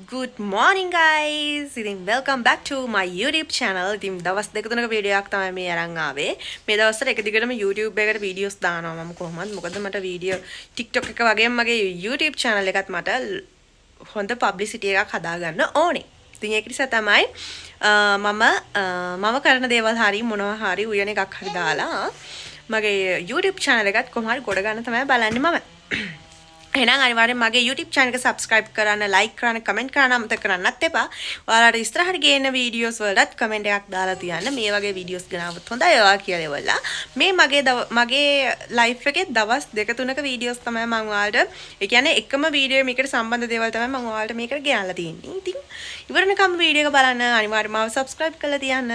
Good morning guys. ඉතින් welcome back to my YouTube channel. ඉතින් දවස් දෙක තුනක වීඩියෝ එකක් තමයි මේ අරන් ආවේ. මේ දවස්වල එක දිගටම YouTube එකට වීඩියෝස් දානවා මම කොහොමද? මොකද මට වීඩියෝ TikTok එක වගේම මගේ YouTube channel එකත් මට හොඳ පබ්ලිසිටි එකක් හදාගන්න ඕනේ. ඉතින් ඒක නිසා තමයි මම මම කරන දේවල් හරි මොනවා හරි උයන එකක් හරි දාලා මගේ YouTube channel එකත් කොහොම හරි ගොඩ ගන්න තමයි බලන්නේ මම. එහෙනම් අනිවාර්යෙන් මගේ YouTube channel එක subscribe කරන්න, like කරන්න, comment කරන්න අමතක කරන්නත් එපා. ඔයාලට ඉස්සරහට ගේන වීඩියෝස් වලටත් comment එකක් දාලා තියන්න. මේ වගේ වීඩියෝස් ගෙනාවොත් හොඳයි ඔයා කියලා ඉවරලා. මේ මගේ මගේ ලයිෆ් එකේ දවස් දෙක තුනක වීඩියෝස් තමයි මම ඔයාලට, ඒ කියන්නේ එකම වීඩියෝ මේකට සම්බන්ධ දේවල් තමයි මම ඔයාලට මේකට ගෙනල්ලා තියෙන්නේ. ඉතින් ඉවරනකම් වීඩියෝ එක බලන්න, අනිවාර්යෙන්ම මාව subscribe කරලා තියන්න.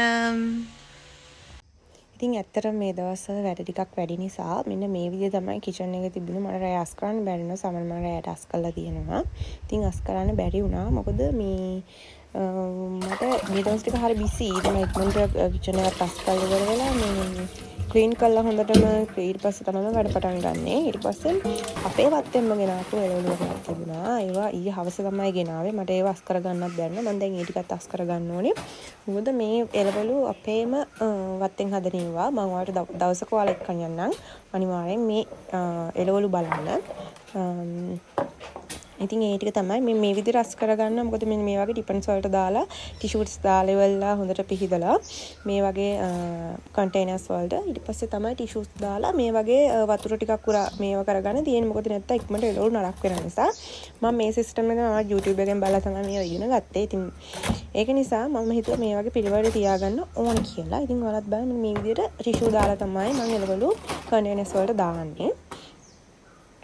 ඉතින් ඇත්තටම මේ දවස්වල වැඩ ටිකක් වැඩි නිසා මෙන්න මේ විදිය තමයි කිචන් එක තිබුණේ. මට රෑ අස් කරන්න බැරි වුණා. සමහර මම රෑට අස් කරලා තියෙනවා. ඉතින් අස් කරන්න බැරි වුණා. මොකද මේ මට මේ දවස් ටික හරි බිසි. ඉතින් මම ඉක්මනට කිචන් එකත් අස් කරලා ඉවර වෙලා මේ ක්ලීන් කරලා හොඳටම ඊට පස්සේ තමයි මම වැඩ පටන් ගන්නෙ. ඊට පස්සේ අපේ වත්තෙන්ම ගෙනාපු එළවලු වර්ගයක් තිබුණා. ඒවා ඊයේ හවස තමයි ගෙනාවේ. මට ඒවා අස් කරගන්නත් බැරි වුණා. මම දැන් ඒ ටිකත් අස් කරගන්න ඕනේ. මොකද මේ එළවලු අපේම වත්තෙන් හදන ඒවා. මම ඔයාලට දවසක ඔයාලා එක්කන් යන්නම්. අනිවාර්යෙන් මේ එළවලු බලන්න. ඉතින් ඒ ටික තමයි මේ මේ විදිහට අස් කරගන්න. මොකද මෙන්න මේ වගේ ටිපන්ස් වලට දාලා ටිෂුස් දාලා ඉවරලා හොඳට පිහිදලා මේ වගේ කන්ටේනර්ස් වලට ඊට පස්සේ තමයි ටිෂුස් දාලා මේ වගේ වතුර ටිකක් උරා මේව කරගන්න තියෙන්නේ. මොකද නැත්තම් ඉක්මනට එළවලු නරක වෙන නිසා මම මේ සිස්ටම් එක මම YouTube එකෙන් බලලා තමයි මේව ඉගෙන ගත්තේ. ඉතින් ඒක නිසා මම හිතුවා මේ වගේ පිළිවෙලට තියාගන්න ඕන කියලා. ඉතින් ඔයාලත් බලන්න මේ විදිහට ටිෂු දාලා තමයි මම එළවලු කන්ටේනර්ස් වලට දාන්නේ.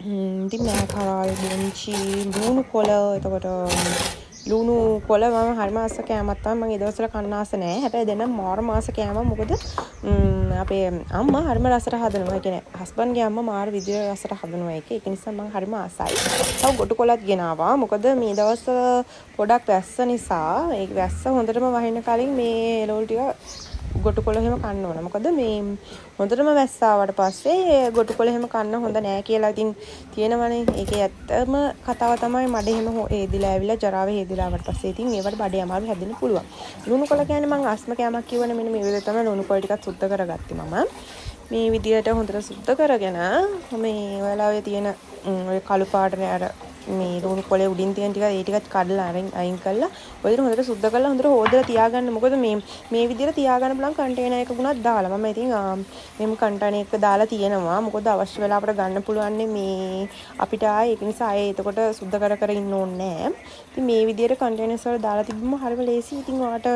ඉතින් නෑ කරල් බොංචි ලුණු කොළ, එතකොට ලුණු කොළ මම හරිම ආස කෑමක් තමයි. මම ඒ දවස්වල කන්න ආස නෑ. හැබැයි දැන් නම් මාරම ආස කෑමක්. මොකද අපේ අම්මා හරිම රසට හදනවා. ඒ කියන්නේ හස්බන්ඩ්ගේ අම්මා මාර විදියට රසට හදනවා ඒක. ඒක නිසා මම හරිම ආසයි. තව ගොටු කොළත් ගෙනාවා. මොකද මේ දවස්වල පොඩක් වැස්ස නිසා ඒ වැස්ස හොඳටම වහින්න කලින් මේ එළවලු ටික ගොටු කොළ එහෙම කන්න ඕන. මොකද මේ හොඳටම වැස්ස ආවට පස්සේ ගොටු කොළ එහෙම කන්න හොඳ නෑ කියලා ඉතින් තියෙනවනේ. ඒකේ ඇත්තම කතාව තමයි මඩ එහෙම හේදිලා ඇවිල්ලා ජරාව හේදිලා ආවට පස්සේ ඉතින් ඒවට බඩේ අමාරු හැදෙන්න පුළුවන්. ලුණු කොළ කියන්නේ මං ආස්ම කෑමක් කියවනේ. මෙන්න මේ විදිහට තමයි ලුණු කොළ ටිකක් සුද්ධ කරගත්තේ මම. මේ විදිහට හොඳට සුද්ධ කරගෙන මේ ඔයාලා ඔය තියෙන ඔය කළු පාට අර මේ ලුණු කොළේ උඩින් තියෙන ටික ඒ ටිකත් කඩලා අරන් අයින් කරලා ඔය විදිහට හොඳට සුද්ධ කරලා හොඳට හොදලා තියාගන්න. මොකද මේ මේ විදිහට තියාගන්න පුළුවන් කන්ටේනර් එකක වුණත් දාලා. මම ඉතින් මෙහෙම කන්ටේනර් එකක දාලා තියෙනවා. මොකද අවශ්‍ය වෙලාවට ගන්න පුළුවන් මේ අපිට ආයේ. ඒක නිසා ආයේ එතකොට සුද්ධ කර කර ඉන්න ඕනේ නෑ. ඉතින් මේ විදිහට කන්ටේනර්ස් වල දාලා තිබ්බම හරිම ලේසි. ඉතින් ඔයාට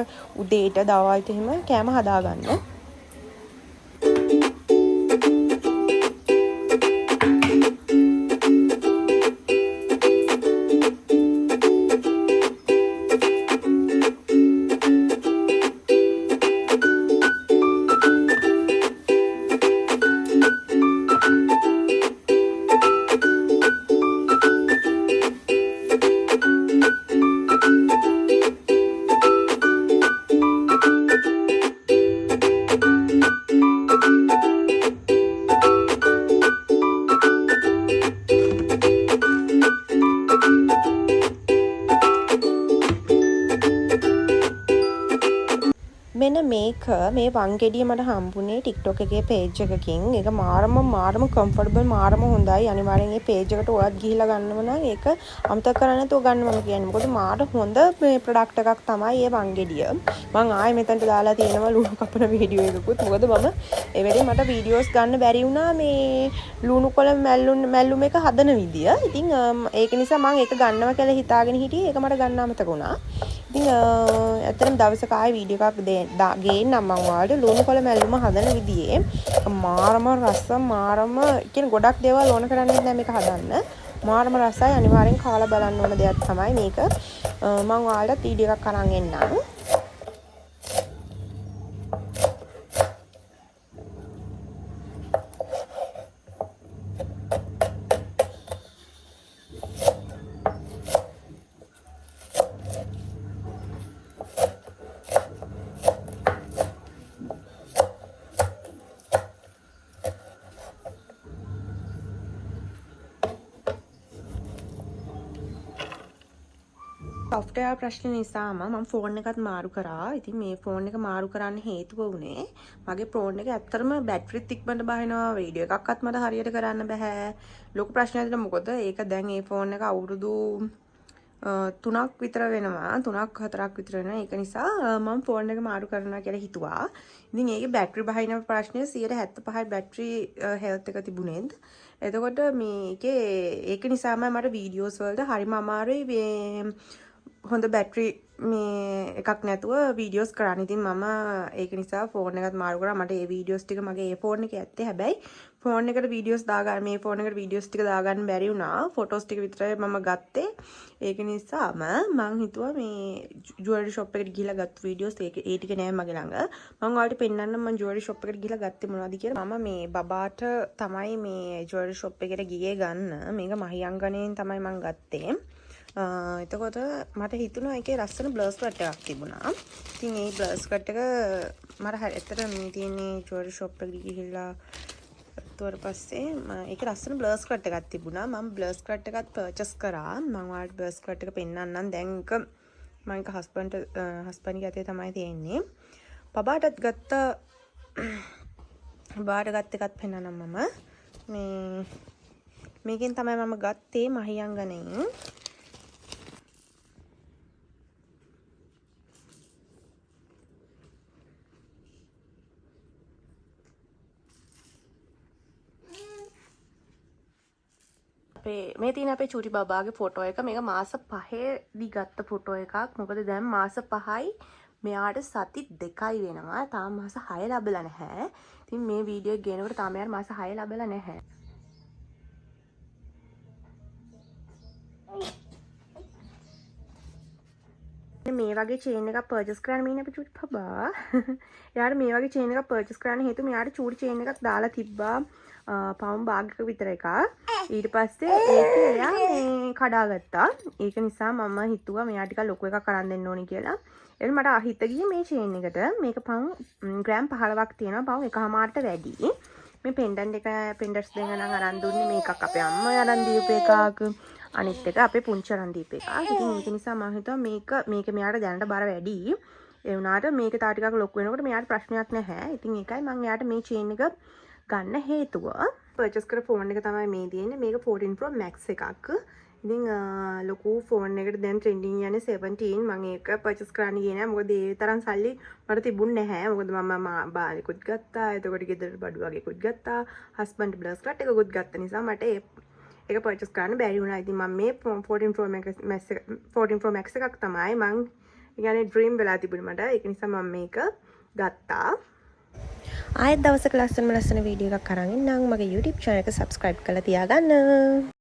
උදේට දවල්ට එහෙම කෑම හදාගන්න. මෙන්න මේක මේ වංගෙඩිය මට හම්බුනේ TikTok එකේ පේජ් එකකින්. ඒක මාරම මාරම කම්ෆර්ටබල් මාරම හොඳයි. අනිවාර්යෙන් මේ පේජ් එකට ඔයත් ගිහිල්ලා ගන්නව නම් ඒක අමතක කරන්නේ නැතුව ගන්න මම කියන්නේ. මොකද මාර හොඳ මේ ප්‍රොඩක්ට් එකක් තමයි මේ වංගෙඩිය. මං ආයෙ මෙතනට දාලා තියෙනවා ලුණු කපන වීඩියෝ එකකුත්. මොකද මම ඒ වෙලේ මට වීඩියෝස් ගන්න බැරි වුණා මේ ලුණු කොළ මැල්ලුම් එක හදන විදිය. ඉතින් ඒක නිසා මං ඒක ගන්නවා කියලා හිතාගෙන හිටියේ. ඒක මට ගන්න අමතක වුණා. ඉතින් ඇත්තටම දවසක ආයෙ වීඩියෝ එකක් ගේන්නම් මං ඔයාලට ලුණු කොළ මැල්ලුම හදන විදියේ. මාරම රස, මාරම කියන්නේ ගොඩක් දේවල් ඕන කරන්නේ නැහැ මේක හදන්න. මාරම රසයි, අනිවාර්යෙන් කාලා බලන්න ඕන දෙයක් තමයි මේක. මං ඔයාලට වීඩියෝ එකක් අරන් එන්නම්. සොෆ්ට්වෙයාර් ප්‍රශ්න නිසාම මම ෆෝන් එකත් මාරු කරා. ඉතින් මේ ෆෝන් එක මාරු කරන්න හේතුව වුණේ මගේ ෆෝන් එක ඇත්තටම බැටරිත් ඉක්මනට බහිනවා, වීඩියෝ එකක්වත් මට හරියට කරන්න බෑ. ලොකු ප්‍රශ්නයක් තියෙනවා, මොකද ඒක දැන් ඒ ෆෝන් එක අවුරුදු 3ක් විතර වෙනවා, 3ක් 4ක් විතර වෙනවා. ඒක නිසා මම ෆෝන් එක මාරු කරනවා කියලා හිතුවා. ඉතින් ඒකේ බැටරි බහින ප්‍රශ්නය 75යි බැටරි හෙල්ත් එක තිබුණේද. එතකොට මේකේ ඒක නිසාම මට වීඩියෝස් වලට හරිම අමාරුයි මේ හොඳ බැටරි මේ එකක් නැතුව වීඩියෝස් කරන්න. ඉතින් මම ඒක නිසා ෆෝන් එකත් මාරු කරා. මට ඒ වීඩියෝස් ටික මගේ ඒ ෆෝන් එකේ ඇත්තේ. හැබැයි ෆෝන් එකට වීඩියෝස් දාගන්න, මේ ෆෝන් එකට වීඩියෝස් ටික දාගන්න බැරි වුණා. ෆොටෝස් ටික විතරයි මම ගත්තේ. ඒක නිසාම මං හිතුවා මේ ජුවලරි ෂොප් එකට ගිහිල්ලා ගත්ත වීඩියෝස් ඒක ඒ ටික නෑ මගේ ළඟ. මං ඔයාලට පෙන්නන්නම් මං ජුවලරි ෂොප් එකට ගිහිල්ලා ගත්තේ මොනවද කියලා. මම මේ බබාට තමයි මේ ජුවලරි ෂොප් එකට ගියේ ගන්න. මේක මහියංගණයෙන් තමයි මං ගත්තේ. එතකොට මට හිතුණා ඒකේ ලස්සන බ්ලවුස් කට් එකක් තිබුණා. ඉතින් ඒ බ්ලවුස් කට් එක මට හරි ඇත්තට මේ තියෙන්නේ ජුවලරි ෂොප් එකට ගිහිල්ලා ගත්තාට පස්සේ ඒකේ ලස්සන බ්ලවුස් කට් එකක් තිබුණා. මම බ්ලවුස් කට් එකත් පර්චේස් කරා. මං ඔයාලට බ්ලවුස් කට් එක පෙන්නන්නම්. දැන් එක මං එක හස්බන්ඩ්ගේ අතේ තමයි තියෙන්නේ. බබාටත් ගත්ත, බබාට ගත්ත එකත් පෙන්නන්නම් මම. මේකෙන් තමයි මම ගත්තේ මහියංගණයෙන්. මේ තියෙන අපේ චූටි බබාගේ ෆොටෝ එක. මේක මාස 5 ගත්ත ෆොටෝ එකක්. මොකද දැන් මාස 5යි මෙයාට සති 2යි වෙනවා. තාම මාස 6 ලැබලා නැහැ. ඉතින් මේ වීඩියෝ එක ගේනකොට තාම එයාට මාස 6 ලැබලා නැහැ. මේ වගේ චේන් එකක් පර්චේස් කරන්න මේ අපේ චූටි බබා. එයාට මේ වගේ චේන් එකක් පර්චේස් කරන්න හේතුව මෙයාට චූටි චේන් එකක් දාලා තිබ්බා. පවුම් භාගයක විතර එකක්. ඊට පස්සේ ඒක එයා මේ කඩාගත්තා. ඒක නිසා මම හිතුවා මෙයා ටිකක් ලොකු එකක් අරන් දෙන්න ඕනි කියලා. එතන මට හිත ගියේ මේ චේන් එකට. මේක පවුම් ග්‍රෑම් 15ක් තියෙනවා. පවුම් එකහමාරට වැඩි. මේ පෙන්ඩන්ට් එක, පෙන්ඩන්ට්ස් දෙක නම් අරන් දුන්නේ. මේකක් අපේ අම්මා අරන් දීපු එකක්. අනිත් එක අපේ පුංචි අරන් දීපු එකක්. ඉතින් ඒක නිසා මම හිතුවා මේක මෙයාට දැනට බර වැඩි. ඒ වුණාට මේක තව ටිකක් ලොකු වෙනකොට මෙයාට ප්‍රශ්නයක් නැහැ. ඉතින් ඒකයි මං එයාට මේ චේන් එක ගන්න හේතුව. පර්චේස් කර ෆෝන් එක තමයි මේ තියෙන්නේ. මේක 14 Pro Max එකක්. ඉතින් ලොකු ෆෝන් එකට දැන් ට්‍රෙන්ඩින් යන්නේ 17. මං ඒක පර්චේස් කරන්න ගියේ නෑ. මොකද ඒ තරම් සල්ලි මට තිබුණ නැහැ. මොකද මම බාලෙකුත් ගත්තා. එතකොට ගෙදරට බඩු වගේකුත් ගත්තා. හස්බන්ඩ් බ්ලවුස් කට් එකකුත් ගත්ත නිසා මට ඒක පර්චේස් කරන්න බැරි වුණා. ඉතින් මම මේ 14 Pro Max, Max එක, 14 Pro Max එකක් තමයි මං, ඒ කියන්නේ ඩ්‍රීම් වෙලා තිබුණේ මට. ඒක නිසා මම මේක ගත්තා. ආයෙත් දවසක ලස්සනම ලස්සන වීඩියෝ එකක් අරන් එන්නම්. මගේ YouTube channel එක subscribe කරලා තියාගන්න.